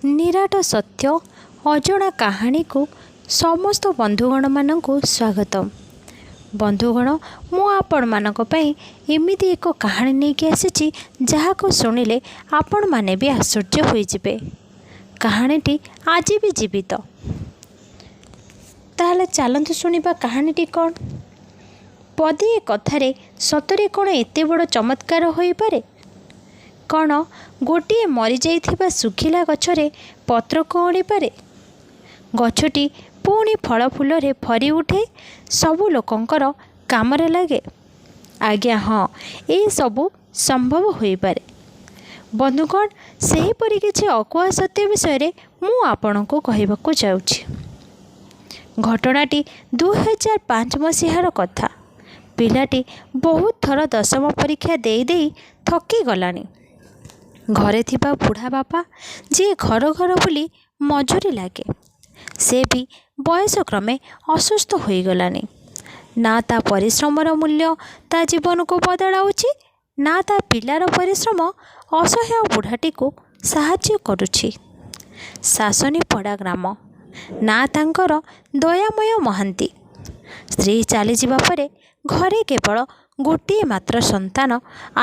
ନିରାଟ ସତ୍ୟ ଅଜଣା କାହାଣୀକୁ ସମସ୍ତ ବନ୍ଧୁଗଣମାନଙ୍କୁ ସ୍ୱାଗତମ। ବନ୍ଧୁଗଣ, ମୁଁ ଆପଣମାନଙ୍କ ପାଇଁ ଏମିତି ଏକ କାହାଣୀ ନେଇକି ଆସିଛି, ଯାହାକୁ ଶୁଣିଲେ ଆପଣମାନେ ବି ଆଶ୍ଚର୍ଯ୍ୟ ହୋଇଯିବେ। କାହାଣୀଟି ଆଜି ବି ଜୀବିତ। ତାହେଲେ ଚାଲନ୍ତୁ ଶୁଣିବା କାହାଣୀଟି କ'ଣ। ପଦିଏ କଥାରେ ସତରେ କ'ଣ ଏତେ ବଡ଼ ଚମତ୍କାର ହୋଇପାରେ? କ'ଣ ଗୋଟିଏ ମରିଯାଇଥିବା ଶୁଖିଲା ଗଛରେ ପତ୍ର କଅଁଳିପାରେ? ଗଛଟି ପୁଣି ଫଳ ଫୁଲରେ ଭରି ଉଠେ, ସବୁ ଲୋକଙ୍କର କାମରେ ଲାଗେ? ଆଜ୍ଞା ହଁ, ଏସବୁ ସମ୍ଭବ ହୋଇପାରେ। ବନ୍ଧୁଗଣ, ସେହିପରି କିଛି ଅକୁହା ସତ୍ୟ ବିଷୟରେ ମୁଁ ଆପଣଙ୍କୁ କହିବାକୁ ଯାଉଛି। ଘଟଣାଟି 2005 ମସିହାର କଥା। ପିଲାଟି ବହୁତ ଥର ଦଶମ ପରୀକ୍ଷା ଦେଇ ଦେଇ ଥକିଗଲାଣି। ଘରେ ଥିବା ବୁଢ଼ା ବାପା, ଯିଏ ଘର ଘର ବୁଲି ମଜୁରୀ ଲାଗେ, ସେ ବି ବୟସ କ୍ରମେ ଅସୁସ୍ଥ ହୋଇଗଲାଣି। ନା ତା ପରିଶ୍ରମର ମୂଲ୍ୟ ତା ଜୀବନକୁ ବଦଳାଉଛି, ନା ତା ପିଲାର ପରିଶ୍ରମ ଅସହାୟ ବୁଢ଼ାଟିକୁ ସାହାଯ୍ୟ କରୁଛି। ଶାସନୀପଡ଼ା ଗ୍ରାମ, ନା ତାଙ୍କର ଦୟାମୟ ମହାନ୍ତି। ସ୍ତ୍ରୀ ଚାଲିଯିବା ପରେ ଘରେ କେବଳ ଗୋଟିଏ ମାତ୍ର ସନ୍ତାନ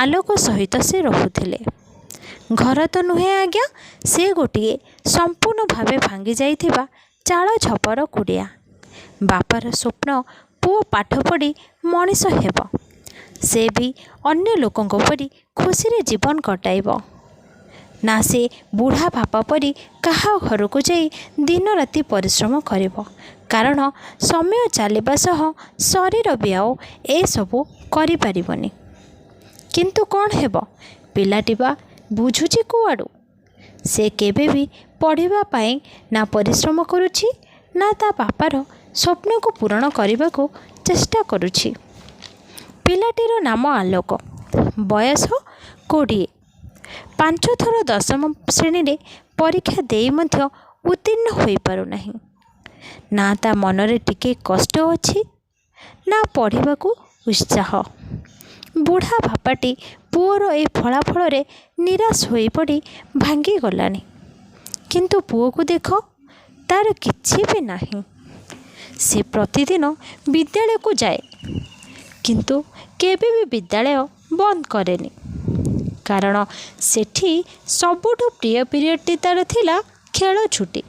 ଆଲୋକ ସହିତ ସେ ରହୁଥିଲେ। ଘର ତ ନୁହେଁ ଆଜ୍ଞା, ସେ ଗୋଟିଏ ସମ୍ପୂର୍ଣ୍ଣ ଭାବେ ଭାଙ୍ଗି ଯାଇଥିବା ଚାଳ ଛପର କୁଡ଼ିଆ। ବାପାର ସ୍ୱପ୍ନ, ପୁଅ ପାଠ ପଢ଼ି ମଣିଷ ହେବ, ସେ ବି ଅନ୍ୟ ଲୋକଙ୍କ ପରି ଖୁସିରେ ଜୀବନ କଟାଇବ, ନା ସେ ବୁଢ଼ା ବାପା ପରି କାହା ଘରକୁ ଯାଇ ଦିନ ରାତି ପରିଶ୍ରମ କରିବ। କାରଣ ସମୟ ଚାଲିବା ସହ ଶରୀର ବି ଆଉ ଏସବୁ କରିପାରିବନି। କିନ୍ତୁ କ'ଣ ହେବ, ପିଲାଟି ବା ବୁଝୁଛି କୁଆଡ଼ୁ? ସେ କେବେ ବି ପଢ଼ିବା ପାଇଁ ନା ପରିଶ୍ରମ କରୁଛି, ନା ତା ବାପାର ସ୍ୱପ୍ନକୁ ପୂରଣ କରିବାକୁ ଚେଷ୍ଟା କରୁଛି। ପିଲାଟିର ନାମ ଆଲୋକ, ବୟସ 20। 5 ଥର ଦଶମ ଶ୍ରେଣୀରେ ପରୀକ୍ଷା ଦେଇ ମଧ୍ୟ ଉତ୍ତୀର୍ଣ୍ଣ ହୋଇପାରୁନାହିଁ। ନା ତା ମନରେ ଟିକେ କଷ୍ଟ ଅଛି, ନା ପଢ଼ିବାକୁ ଉତ୍ସାହ। ବୁଢ଼ା ବାପାଟି ପୁଅର ଏ ଫଳାଫଳରେ ନିରାଶ ହୋଇପଡ଼ି ଭାଙ୍ଗିଗଲାଣି। କିନ୍ତୁ ପୁଅକୁ ଦେଖ, ତାର କିଛି ବି ନାହିଁ। ସେ ପ୍ରତିଦିନ ବିଦ୍ୟାଳୟକୁ ଯାଏ, କିନ୍ତୁ କେବେ ବି ବିଦ୍ୟାଳୟ ବନ୍ଦ କରେନି, କାରଣ ସେଠି ସବୁଠୁ ପ୍ରିୟ ପିରିୟଡ଼ଟି ତାର ଥିଲା ଖେଳ ଛୁଟି।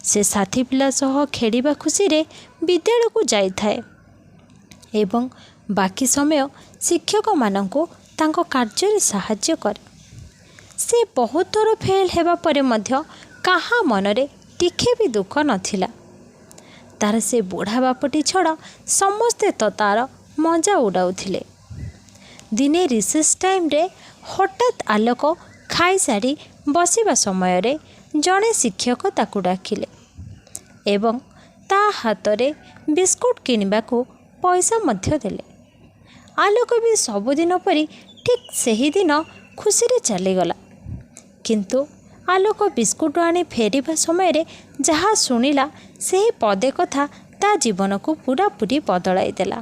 ସେ ସାଥୀ ପିଲା ସହ ଖେଳିବା ଖୁସିରେ ବିଦ୍ୟାଳୟକୁ ଯାଇଥାଏ ଏବଂ ବାକି ସମୟ ଶିକ୍ଷକମାନଙ୍କୁ ତାଙ୍କ କାର୍ଯ୍ୟରେ ସାହାଯ୍ୟ କରେ। ସେ ବହୁତ ଥର ଫେଲ୍ ହେବା ପରେ ମଧ୍ୟ କାହା ମନରେ ଟିକେ ବି ଦୁଃଖ ନଥିଲା। ତାର ସେ ବୁଢ଼ା ବାପଟି ଛଡ଼ା ସମସ୍ତେ ତ ତାର ମଜା ଉଡ଼ାଉଥିଲେ। ଦିନେ ରିସେସ୍ ଟାଇମ୍ରେ ହଠାତ୍ ଆଲୋକ ଖାଇସାରି ବସିବା ସମୟରେ ଜଣେ ଶିକ୍ଷକ ତାକୁ ଡାକିଲେ ଏବଂ ତା ହାତରେ ବିସ୍କୁଟ କିଣିବାକୁ ପଇସା ମଧ୍ୟ ଦେଲେ। ଆଲୋକ ବି ସବୁଦିନ ପରି ଠିକ୍ ସେହିଦିନ ଖୁସିରେ ଚାଲିଗଲା। କିନ୍ତୁ ଆଲୋକ ବିସ୍କୁଟ ଆଣି ଫେରିବା ସମୟରେ ଯାହା ଶୁଣିଲା, ସେହି ପଦେ କଥା ତା ଜୀବନକୁ ପୁରାପୁରି ବଦଳାଇ ଦେଲା।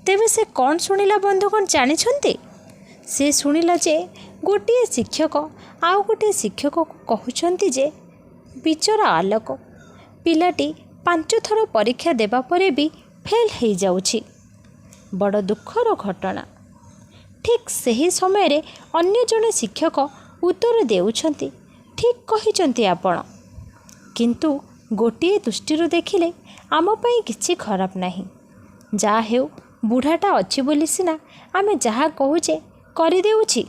ତେବେ ସେ କ'ଣ ଶୁଣିଲା ବନ୍ଧୁଗଣ, ଜାଣିଛନ୍ତି? ସେ ଶୁଣିଲା ଯେ ଗୋଟିଏ ଶିକ୍ଷକ ଆଉ ଗୋଟିଏ ଶିକ୍ଷକକୁ କହୁଛନ୍ତି ଯେ ବିଚରା ଆଲୋକ ପିଲାଟି 5 ଥର ପରୀକ୍ଷା ଦେବା ପରେ ବି ଫେଲ୍ ହେଇଯାଉଛି, ବଡ଼ ଦୁଃଖର ଘଟଣା। ଠିକ୍ ସେହି ସମୟରେ ଅନ୍ୟ ଜଣେ ଶିକ୍ଷକ ଉତ୍ତର ଦେଉଛନ୍ତି, ଠିକ୍ କହିଛନ୍ତି ଆପଣ, କିନ୍ତୁ ଗୋଟିଏ ଦୃଷ୍ଟିରୁ ଦେଖିଲେ ଆମ ପାଇଁ କିଛି ଖରାପ ନାହିଁ। ଯାହା ହେଉ ବୁଢ଼ାଟା ଅଛି ବୋଲି ସିନା ଆମେ ଯାହା କହୁଛେ କରିଦେଉଛି।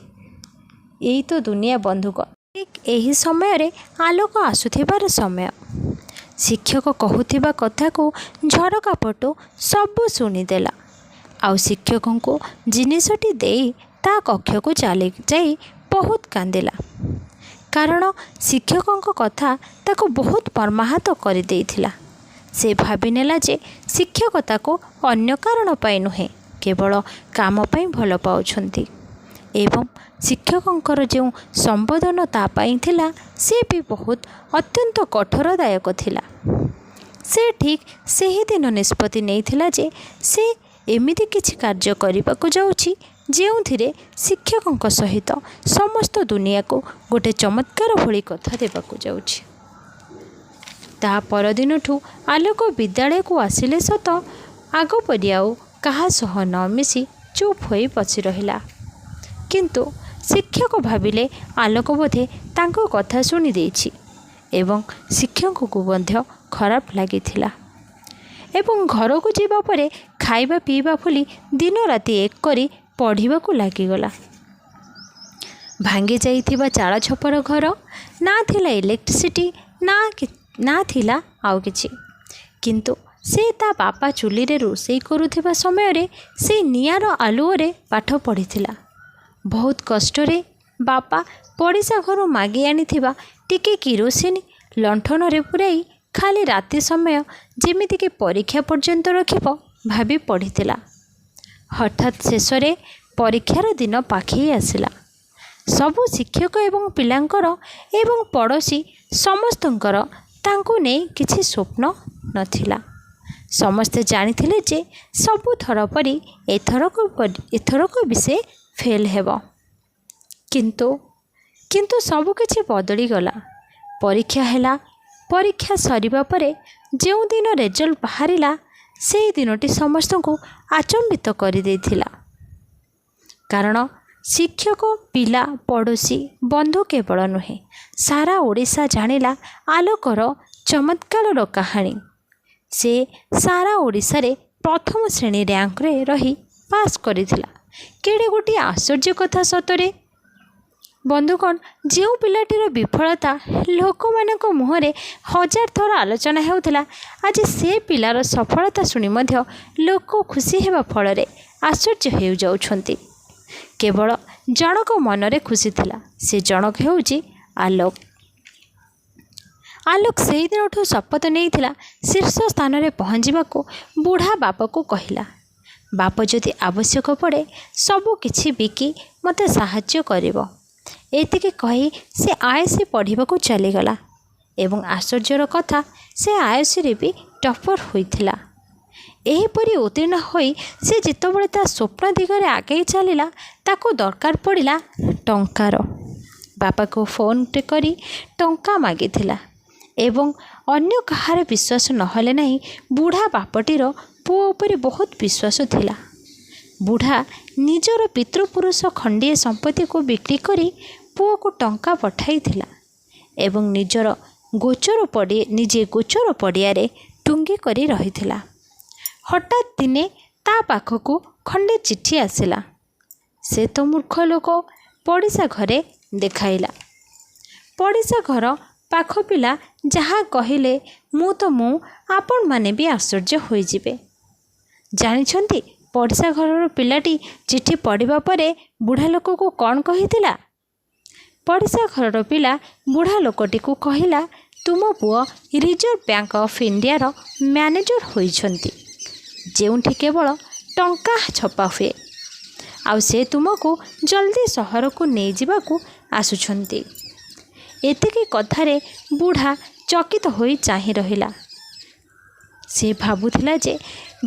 ଏଇ ତ ଦୁନିଆ ବନ୍ଧୁକ। ଠିକ୍ ଏହି ସମୟରେ ଆଲୋକ ଆସୁଥିବାର ସମୟ ଶିକ୍ଷକ କହୁଥିବା କଥାକୁ ଝରକା ପଟୁ ସବୁ ଶୁଣିଦେଲା, ଆଉ ଶିକ୍ଷକଙ୍କୁ ଜିନିଷଟି ଦେଇ ତା କକ୍ଷକୁ ଚାଲି ଯାଇ ବହୁତ କାନ୍ଦିଲା, କାରଣ ଶିକ୍ଷକଙ୍କ କଥା ତାକୁ ବହୁତ ମର୍ମାହତ କରିଦେଇଥିଲା। ସେ ଭାବିନେଲା ଯେ ଶିକ୍ଷକ ତାକୁ ଅନ୍ୟ କାରଣ ପାଇଁ ନୁହେଁ, କେବଳ କାମ ପାଇଁ ଭଲ ପାଉଛନ୍ତି, ଏବଂ ଶିକ୍ଷକଙ୍କର ଯେଉଁ ସମ୍ବୋଧନ ତା ପାଇଁ ଥିଲା, ସେ ବି ବହୁତ ଅତ୍ୟନ୍ତ କଠୋରଦାୟକ ଥିଲା। ସେ ଠିକ୍ ସେହିଦିନ ନିଷ୍ପତ୍ତି ନେଇଥିଲା ଯେ ସେ ଏମିତି କିଛି କାର୍ଯ୍ୟ କରିବାକୁ ଯାଉଛି, ଯେଉଁଥିରେ ଶିକ୍ଷକଙ୍କ ସହିତ ସମସ୍ତ ଦୁନିଆକୁ ଗୋଟେ ଚମତ୍କାର ଭଳି କଥା ଦେବାକୁ ଯାଉଛି। ତା ପରଦିନଠୁ ଆଲୋକ ବିଦ୍ୟାଳୟକୁ ଆସିଲେ ସତ, ଆଗ ପରି ଆଉ କାହା ସହ ନ ମିଶି ଚୁପ୍ ହୋଇ ବସି ରହିଲା। କିନ୍ତୁ ଶିକ୍ଷକ ଭାବିଲେ ଆଲୋକ ବୋଧେ ତାଙ୍କ କଥା ଶୁଣି ଦେଇଛି ଏବଂ ଶିକ୍ଷକଙ୍କୁ ମଧ୍ୟ ଖରାପ ଲାଗିଥିଲା ଏବଂ ଘରକୁ ଯିବା ପରେ ଖାଇବା ପିଇବା ଭୁଲି ଦିନ ରାତି ଏକ କରି ପଢ଼ିବାକୁ ଲାଗିଗଲା। ଭାଙ୍ଗି ଯାଇଥିବା ଚାଳ ଛପର ଘର, ନା ଥିଲା ଇଲେକ୍ଟ୍ରିସିଟି, ନା ଥିଲା ଆଉ କିଛି। କିନ୍ତୁ ସେ ତା ବାପା ଚୁଲିରେ ରୋଷେଇ କରୁଥିବା ସମୟରେ ସେଇ ନିଆଁର ଆଲୁଅରେ ପାଠ ପଢ଼ିଥିଲା। ବହୁତ କଷ୍ଟରେ ବାପା ପଡ଼ିଶା ଘରୁ ମାଗି ଆଣିଥିବା ଟିକେ କିରୋସିନ ଲଣ୍ଠନରେ ପୂରାଇ ଖାଲି ରାତି ସମୟ ଯେମିତିକି ପରୀକ୍ଷା ପର୍ଯ୍ୟନ୍ତ ରଖିବ ଭାବି ପଢ଼ିଥିଲା। ହଠାତ୍ ଶେଷରେ ପରୀକ୍ଷାର ଦିନ ପାଖେଇ ଆସିଲା। ସବୁ ଶିକ୍ଷକ ଏବଂ ପିଲାଙ୍କର ଏବଂ ପଡ଼ୋଶୀ ସମସ୍ତଙ୍କର ତାଙ୍କୁ ନେଇ କିଛି ସ୍ୱପ୍ନ ନଥିଲା। ସମସ୍ତେ ଜାଣିଥିଲେ ଯେ ସବୁଥର ପରି ଏଥରକ ବି ସେ ଫେଲ୍ ହେବ। କିନ୍ତୁ ସବୁକିଛି ବଦଳିଗଲା। ପରୀକ୍ଷା ହେଲା। ପରୀକ୍ଷା ସରିବା ପରେ ଯେଉଁଦିନ ରେଜଲ୍ଟ ବାହାରିଲା, ସେଇ ଦିନଟି ସମସ୍ତଙ୍କୁ ଆଚମ୍ବିତ କରିଦେଇଥିଲା। କାରଣ ଶିକ୍ଷକ, ପିଲା, ପଡ଼ୋଶୀ, ବନ୍ଧୁ କେବଳ ନୁହେଁ, ସାରା ଓଡ଼ିଶା ଜାଣିଲା ଆଲୋକର ଚମତ୍କାରର କାହାଣୀ। ସେ ସାରା ଓଡ଼ିଶାରେ ପ୍ରଥମ ଶ୍ରେଣୀ ର୍ୟାଙ୍କରେ ରହି ପାସ୍ କରିଥିଲା। କେଡ଼େ ଗୋଟିଏ ଆଶ୍ଚର୍ଯ୍ୟ କଥା ସତରେ। ବନ୍ଧୁଗଣ, ଯେଉଁ ପିଲାଟିର ବିଫଳତା ଲୋକମାନଙ୍କ ମୁହଁରେ ହଜାର ଥର ଆଲୋଚନା ହେଉଥିଲା, ଆଜି ସେ ପିଲାର ସଫଳତା ଶୁଣି ମଧ୍ୟ ଲୋକ ଖୁସି ହେବା ଫଳରେ ଆଶ୍ଚର୍ଯ୍ୟ ହୋଇଯାଉଛନ୍ତି। କେବଳ ଜଣକ ମନରେ ଖୁସି ଥିଲା, ସେ ଜଣକ ହେଉଛି ଆଲୋକ। ଆଲୋକ ସେଇଦିନଠୁ ଶପଥ ନେଇଥିଲା ଶୀର୍ଷ ସ୍ଥାନରେ ପହଞ୍ଚିବାକୁ। ବୁଢ଼ା ବାପାକୁ କହିଲା, ବାପ, ଯଦି ଆବଶ୍ୟକ ପଡ଼େ ସବୁ କିଛି ବିକି ମୋତେ ସାହାଯ୍ୟ କରିବ। ଏତିକି କହି ସେ ଆଇଏସ୍ସି ପଢ଼ିବାକୁ ଚାଲିଗଲା ଏବଂ ଆଶ୍ଚର୍ଯ୍ୟର କଥା, ସେ ଆଇଏସ୍ସିରେ ବି ଟପର୍ ହୋଇଥିଲା। ଏହିପରି ଉତ୍ତୀର୍ଣ୍ଣ ହୋଇ ସେ ଯେତେବେଳେ ତା ସ୍ୱପ୍ନ ଦିଗରେ ଆଗେଇ ଚାଲିଲା, ତାକୁ ଦରକାର ପଡ଼ିଲା ଟଙ୍କାର। ବାପାକୁ ଫୋନ୍ଟେ କରି ଟଙ୍କା ମାଗିଥିଲା ଏବଂ ଅନ୍ୟ କାହାର ବିଶ୍ୱାସ ନହେଲେ ନାହିଁ, ବୁଢ଼ା ବାପଟିର ପୁଅ ଉପରେ ବହୁତ ବିଶ୍ୱାସ ଥିଲା। ବୁଢ଼ା ନିଜର ପିତୃପୁରୁଷ ଖଣ୍ଡିଏ ସମ୍ପତ୍ତିକୁ ବିକ୍ରି କରି ପୁଅକୁ ଟଙ୍କା ପଠାଇଥିଲା ଏବଂ ନିଜର ଗୋଚର ପଡ଼ି ନିଜେ ଗୋଚର ପଡ଼ିଆରେ ଟୁଙ୍ଗି କରି ରହିଥିଲା। ହଠାତ୍ ଦିନେ ତା ପାଖକୁ ଖଣ୍ଡେ ଚିଠି ଆସିଲା। ସେ ତ ମୂର୍ଖ ଲୋକ, ପଡ଼ିଶା ଘରେ ଦେଖାଇଲା। ପଡ଼ିଶା ଘର ପାଖ ପିଲା ଯାହା କହିଲେ, ମୁଁ ତ ମୁଁ, ଆପଣମାନେ ବି ଆଶ୍ଚର୍ଯ୍ୟ ହୋଇଯିବେ। ଜାଣିଛନ୍ତି ପଡ଼ିଶା ଘରର ପିଲାଟି ଚିଠି ପଢ଼ିବା ପରେ ବୁଢ଼ା ଲୋକକୁ କ'ଣ କହିଥିଲା? ପଡ଼ିଶା ଘରର ପିଲା ବୁଢ଼ା ଲୋକଟିକୁ କହିଲା, ତୁମ ପୁଅ ରିଜର୍ଭ ବ୍ୟାଙ୍କ ଅଫ୍ ଇଣ୍ଡିଆର ମ୍ୟାନେଜର ହୋଇଛନ୍ତି, ଯେଉଁଠି କେବଳ ଟଙ୍କା ଛପା ହୁଏ, ଆଉ ସେ ତୁମକୁ ଜଲ୍ଦି ସହରକୁ ନେଇଯିବାକୁ ଆସୁଛନ୍ତି। ଏତିକି କଥାରେ ବୁଢ଼ା ଚକିତ ହୋଇ ଚାହିଁ ରହିଲା। ସେ ଭାବୁଥିଲା ଯେ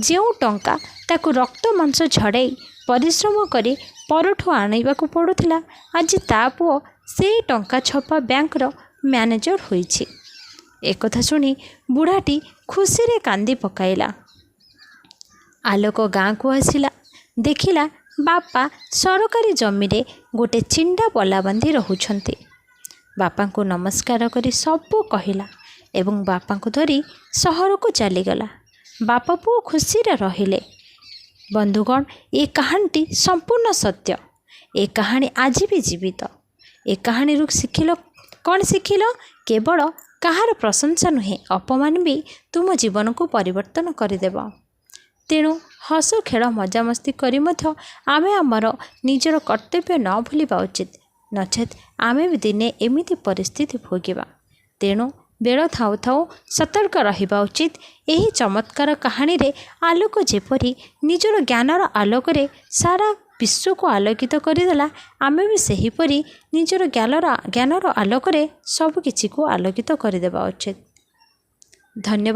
ଯେଉଁ ଟଙ୍କା ତାକୁ ରକ୍ତ ମାଂସ ଝଡ଼ାଇ ପରିଶ୍ରମ କରି ପରଠୁ ଆଣିବାକୁ ପଡ଼ୁଥିଲା, ଆଜି ତା ପୁଅ ସେଇ ଟଙ୍କା ଛପା ବ୍ୟାଙ୍କର ମ୍ୟାନେଜର ହୋଇଛି। ଏକଥା ଶୁଣି ବୁଢ଼ାଟି ଖୁସିରେ କାନ୍ଦି ପକାଇଲା। ଆଲୋକ ଗାଁକୁ ଆସିଲା। ଦେଖିଲା ବାପା ସରକାରୀ ଜମିରେ ଗୋଟେ ଚିଣ୍ଡା ପଲା ବାନ୍ଧି ରହୁଛନ୍ତି। ବାପାଙ୍କୁ ନମସ୍କାର କରି ସବୁ କହିଲା ଏବଂ ବାପାଙ୍କୁ ଧରି ସହରକୁ ଚାଲିଗଲା। ବାପା ପୁଅ ଖୁସିରେ ରହିଲେ। ବନ୍ଧୁଗଣ, ଏ କାହାଣୀଟି ସମ୍ପୂର୍ଣ୍ଣ ସତ୍ୟ। ଏ କାହାଣୀ ଆଜି ବି ଜୀବିତ। ଏ କାହାଣୀରୁ ଶିଖିଲ କ'ଣ ଶିଖିଲ? କେବଳ କାହାର ପ୍ରଶଂସା ନୁହେଁ, ଅପମାନ ବି ତୁମ ଜୀବନକୁ ପରିବର୍ତ୍ତନ କରିଦେବ। ତେଣୁ ହସ ଖେଳ ମଜାମସ୍ତି କରି ମଧ୍ୟ ଆମେ ଆମର ନିଜର କର୍ତ୍ତବ୍ୟ ନ ଭୁଲିବା ଉଚିତ, ନଚେତ୍ ଆମେ ବି ଦିନେ ଏମିତି ପରିସ୍ଥିତି ଭୋଗିବା। ତେଣୁ ବେଳ ଥାଉ ଥାଉ ସତର୍କ ରହିବା ଉଚିତ। ଏହି ଚମତ୍କାର କାହାଣୀରେ ଆଲୋକ ଯେପରି ନିଜର ଜ୍ଞାନର ଆଲୋକରେ ସାରା ବିଶ୍ୱକୁ ଆଲୋକିତ କରିଦେଲା, ଆମେ ବି ସେହିପରି ନିଜର ଜ୍ଞାନର ଆଲୋକରେ ସବୁକିଛିକୁ ଆଲୋକିତ କରିଦେବା ଉଚିତ। ଧନ୍ୟବାଦ।